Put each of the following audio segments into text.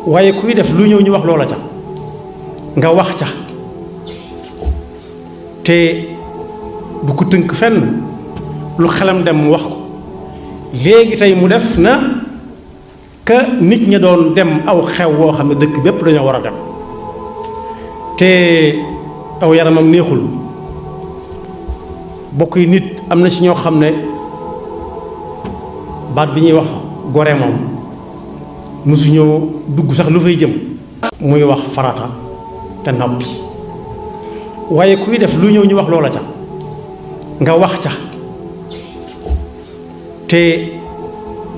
waaye kuy def lu ñëw ñu wax loola ca nga wax ca te du ko tënk fenn lu xelam dem mu wax ko léegi tey mu def na ka nit ña doon dem aw xew woo xam ne dëkk bépp dañoo war a dem te aw yaramam neexul bokk yi nit am na ci ñoo xam ne baat bi ñuy wax gore moom mosuñoo dugg sax lu fay jëm muy wax farata te noppi waaye kuy def lu ñëw ñu wax loola ca nga wax ca te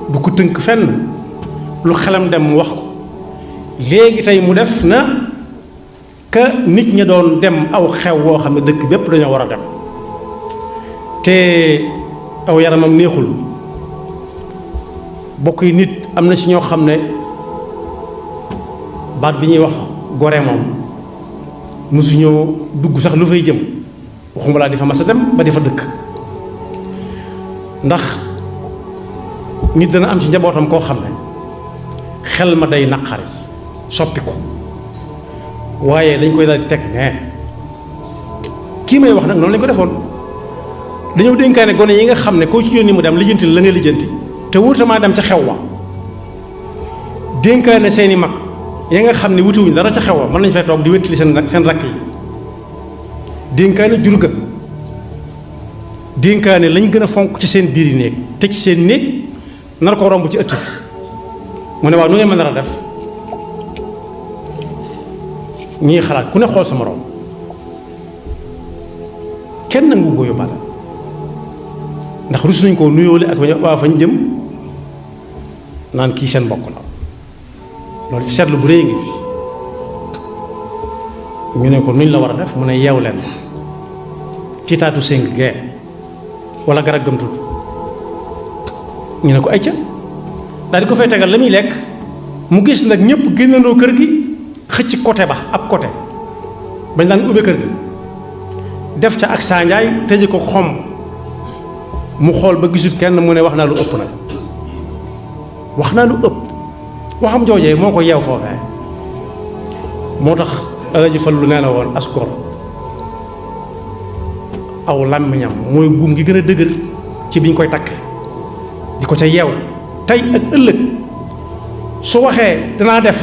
du ko tënk fenn lu xelam dem mu wax ko léegi tey mu def na ka nit ña doon dem aw xew woo xam ne dëkk bépp dañoo war a dem te aw yaramam neexul bokk yi nit am na ci ñoo xam ne baat bi ñuy wax gore moom mosuñoo dugg sax lu fay jëm waxuma laa di fa mas a dem ba di fa dëkk ndax nit dana am ci njabootam koo xam ne xel ma day naqari soppiku waaye dañ koy daal di teg ne kii may wax nag noonu lañ ko defoon dañoo dénkaane gone yi nga xam ne koo ci yónni mu dem lijjanti la nga lijjanti te wutamaa dem ca xew wa dénkaane seeni mag ya nga xam ne wutiwuñ dara ca xew wa mën nañ fay toog di wéttali seen rakk yi dénkaane jur ga dénkaane lañ gën a fonk ci seen biir yi néeg te ci seen néeg nar ko romb ci ëtt bi mu ne waaw nu ngeen mën a def ñii xalaat ku ne xool sa moroom kenn nangu ko yóbbaale ndax rus nañ koo nuyoole ak waa fañ jëm naan kii seen mbokk la loolu ci seetlu bu rëy ngi fi ñu ne ko nuñ la war a def mu ne yeew leen ci taatu séng gee wala garab gëm tudd ñu ne ko ay ca daal di ko fay tegal la muy lekk mu gis nag ñëpp génnandoo kër gi xëcc côté ba ab côté bañ daan ubbe kër gi def ca ak saanjaay tëje ko xom mu xool ba gisut kenn mu ne wax naa lu ëpp nag wax naa lu ëpp waxam joojee moo ko yeew foofee moo tax Alaaji Fallu nee na woon as gor aw làmmiñam mooy buum gi gën a dëgër ci biñ koy takk di ko ca yeew tey ak ëllëg su waxee danaa def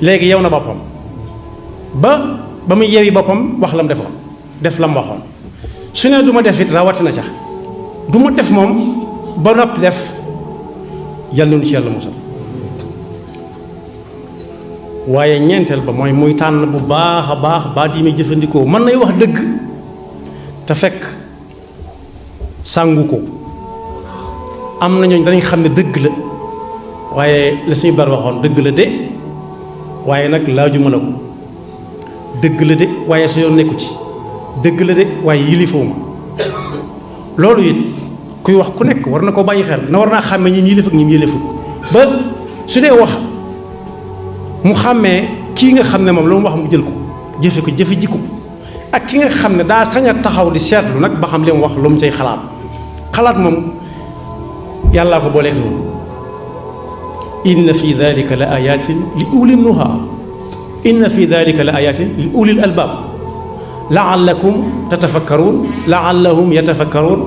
léegi yeew na boppam ba muy yeewi boppam wax lam defoon def lam waxoon su ne du ma def it rawatina ca du ma def moom ba noppi def yàlla nu ci yàlla musal waaye ñeenteel ba mooy muy tànn bu baax a baax baat yi muy jëfandikoo mën nay wax dëgg te fekk sàngu ko am na ñooñ danañ xam ne dëgg la waaye la suñu bar waxoon dëgg la de waaye nag laaju mën a ko dëgg la de waaye sa yoon nekku ci dëgg la de waaye yilifewuma loolu it kuy wax ku nekk war na ko bàyyi xel na war naa xàmmee ñi yilif ak ñi yilifut ba su dee wax mu xàmmee kii nga xam ne moom lu mu wax mu jël ko jëfe ko jëfe jikko ak ki nga xam ne daa sañ a taxaw di seetlu nag ba xam li mu wax lu mu cay xalaat moom yàllaa ko booleeg noonu inna fi dalika la ayatin li ulil nuha inna fi dalika la ayatin li ulil albab laallakum tatafakkaruun laallahum yatafakkaruun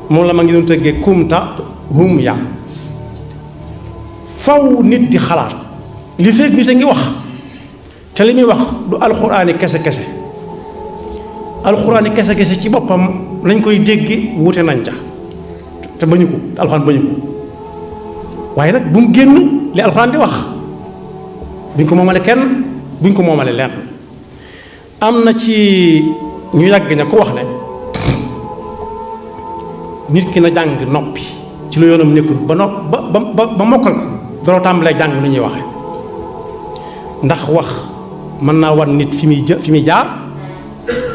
moom la ma ngi doon tëggee kumta hum ya faw nit di xalaat li fekk nit a ngi wax te li muy wax du alxuraani kese alxuraani kese ci boppam lañ koy dégge wuute nañ ca te bañu ko alxuraan bañu ko waaye nag bu mu génn li alxuraan di wax buñ ko moomale kenn buñ ko moomale lenn am na ci ñu yàgg ña ko wax ne nit ki na jàng noppi ci lu yoonam nekkul ba mokkal ko doo tàmbalee jàng lu ñuy waxe ndax wax mën naa wan nit fi muy jaar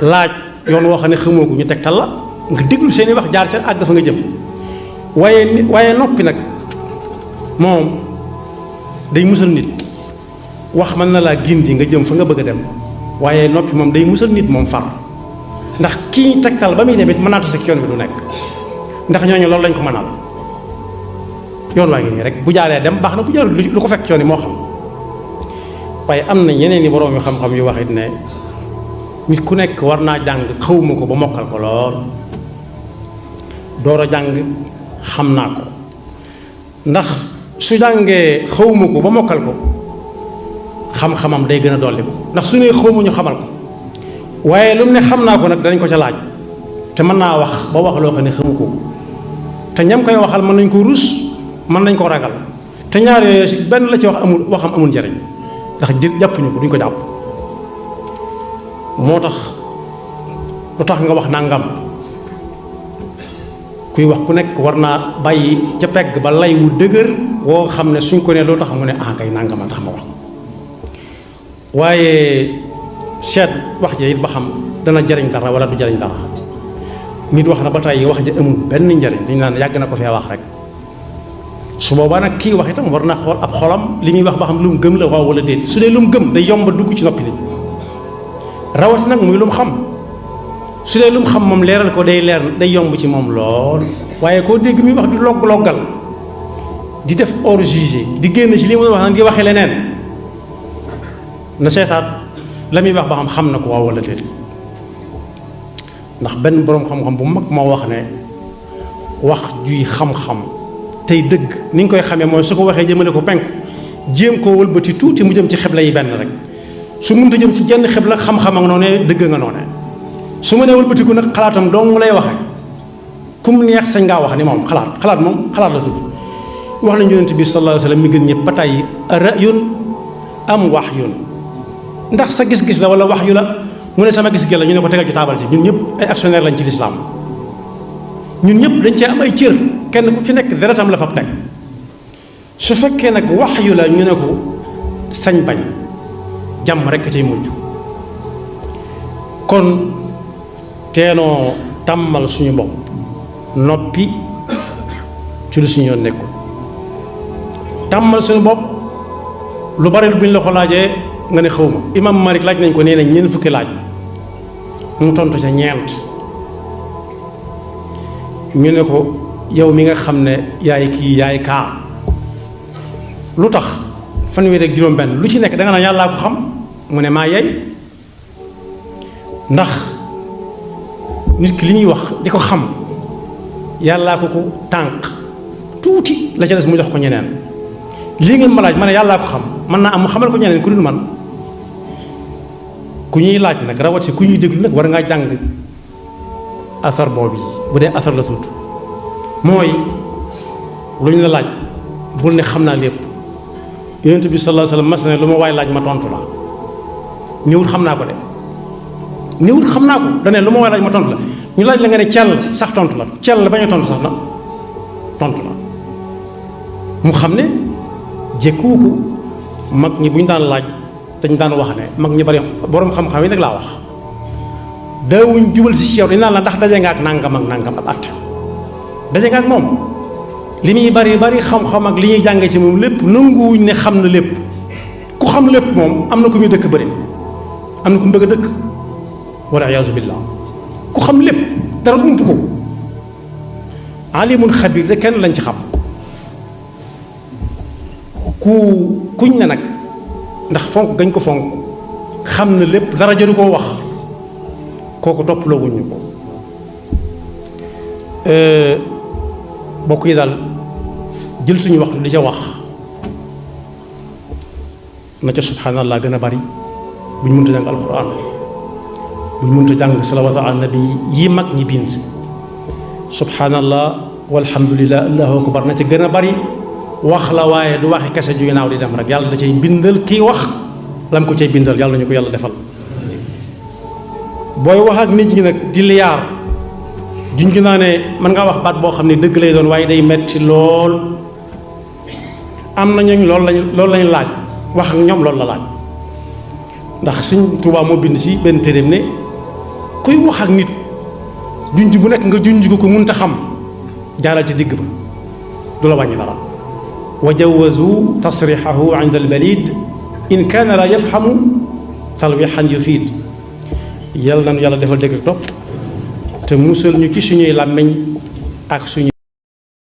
laaj yoon woo xam ne xamoo ko ñu tegtal la nga déglu seeni wax jaar ca àgg fa nga jëm waaye noppi nag moom day musal nit wax mën na laa gindi nga jëm fa nga bëgg a dem waaye noppi moom day musal nit moom far ndax kii tegtal ba muy dem it mën naa tase ak yoon bi du nekk ndax ñooñu loolu lañ ko mënal yoon waa ngi nii rek bu jaaree dem baax na bu jaarul lu ko fekk yoon yi moo xam waaye am na yeneen i borom yu xam-xam yu wax it ne nit ku nekk war naa jàng xawma ko ba mokkal ko lool door a jàng xam naa ko ndax su jàngee xawma ko ba mokkal ko xam-xamam day gën a dolli ko ndax su ne xawma ñu xamal ko waaye lu mu ne xam naa ko nag danañ ko ca laaj te mën naa wax ba wax loo xam ne xamu ko te ñam koy waxal mën nañ ko rus mën nañ ko ragal te ñaar yooyu si benn la ci wax amul waxam amul njariñ ndax jàppuñu ko duñ ko jàpp moo tax lu tax nga wax nangam kuy wax ku nekk war naa bàyyi ca pegg ba lay wu dëgër woo xam ne suñ ko ne loo tax mu ne ah kay nangam a tax ma wax ko waaye seet wax ja it ba xam dana jariñ dara wala du jariñ dara nit wax na ba tey wax ja amul benn njariñ dañu naan yàgg na ko fee wax rek su boobaa nag kii wax itam war na xool ab xolam li muy wax ba xam lu mu gëm la waaw wala déet su dee lu mu gëm day yomb dugg ci noppi nit rawati nag muy lu mu xam su dee lu mu xam moom leeral ko day leer day yomb ci moom lool waaye koo dégg muy wax di logg-loggal di def hors jugé di génn ci li muy wax nag di waxee leneen na seetaat la muy wax ba xam na ko waaw wala déet ndax benn boroom xam-xam bu mag moo wax ne wax juy xam-xam tey dëgg ni nga koy xamee mooy su ko waxee jëmale ko penku jéem koo wëlbati tuuti mu jëm ci xibla yi benn rek su mënta jëm ci jenn xibla xam-xam ak noonee dëgg nga noonee su ma nee wëlbatiku nag xalaatam dong mu lay waxee kum neex sañ ngaa wax ni moom xalaat moom xalaat la tudd wax nañu Yonent bi sallallahu alayhi wa sallam mi gën ñëpp ba tàyyi ra'yun am wahyun ndax sa gis-gis la wala wax yu la mu ne sama gis-gis la ñu ne ko tegal ci taabal ji ñun ñëpp ay actionnaire lañ ci lislaam ñun ñëpp dañ cee am ay cër kenn ku ci nekk deretam la fab teg su fekkee nag wax yu la ñu ne ko sañ bañ jàmm rekk cay mujj kon teenoo tàmmal suñu bopp noppi ci lu suñu yoon nekkul tàmmal suñu bopp lu bari buñ la ko laajee nga ne xawma imam Malik laaj nañ ko nee nañ ñeent fukki laaj mu tontu ca ñeent ñu ne ko yow mi nga xam ne yaay kii yaay kaa lu tax fanweer ak juróom-benn lu ci nekk da nga naan yàllaa ko xam mu ne maa yey ndax nit ki li ñuy wax di ko xam yàllaa ko tànk tuuti la ca des mu jox ko ñeneen lii ngeen ma laaj ma ne yàllaa ko xam mën naa am mu xamal ko ñeneen ku dul man ku ñuy laaj nag rawat si ku ñuy déglu nag war ngaa jàng asar boobu bu dee asar la tudd mooy lu ñu la laaj bul ne xam naa lépp yonent bi sallallahu alayhi wasallam mas ne lu ma waay laaj ma tontu la néewul xam naa ko de néewul xam naa ko dane lu ma waay laaj ma tontu la ñu laaj la nga ne cell sax tontu la cell bañ a tontu sax na tontu la mu xam ne jékkuwu ko mag ñi bu ñu daan laaj dañ daan wax ne mag ñi bari boroom xam-xam yi nag laa wax daawuñ jubal si ci yow dañ naan la ndax daje nga ak nangam ab atte daje nga ak moom li muy bari bari xam-xam ak li ñuy jànge ci moom lépp nanguwuñ ne xam na lépp ku xam lépp moom am na ku muy dëkk bëri am na ku mu bëgg a dëkk wala iyaazu billah ku xam lépp dara ump ko alimun xabir de kenn lañ ci xam kuñ ne nag ndax fonk gañ ko fonk xam na lépp dara jëru koo wax kooku toppaloo wuñ ñu ko bokk yi daal jël suñu waxtu di ca wax na ca subhanallah gën a bari bu ñu mënta jàng alquran bu ñu mënta jàng salawatu ala nabi yi mag ñi bind subhanallah walhamdulillah allahu akbar na ca gën a bari wax la waaye du waxi kese ju naaw di dem rek yàlla da cay bindal kii wax lam ko cay bindal yàlla nañu ko yàlla defal booy wax ak nit ñi nag di liyaar junj naa ne mën ngaa wax baat boo xam ne dëgg lay doon waaye day metti lool am na ñooñ loolu lañ laaj wax ak ñoom loolu la laaj ndax Sëñ Tuubaa moo bind ci benn téereem ne kuy wax ak nit junj bu nekk nga junj ko mënta xam jaaral ci digg ba du la wàññi dara wa jawazu tasrixahu inda albalid in kaana la yafhamu talwixan yufiid yàlla nañu yàlla defal dégg topp te musal ñu ci suñuy làmmiñ ak suñu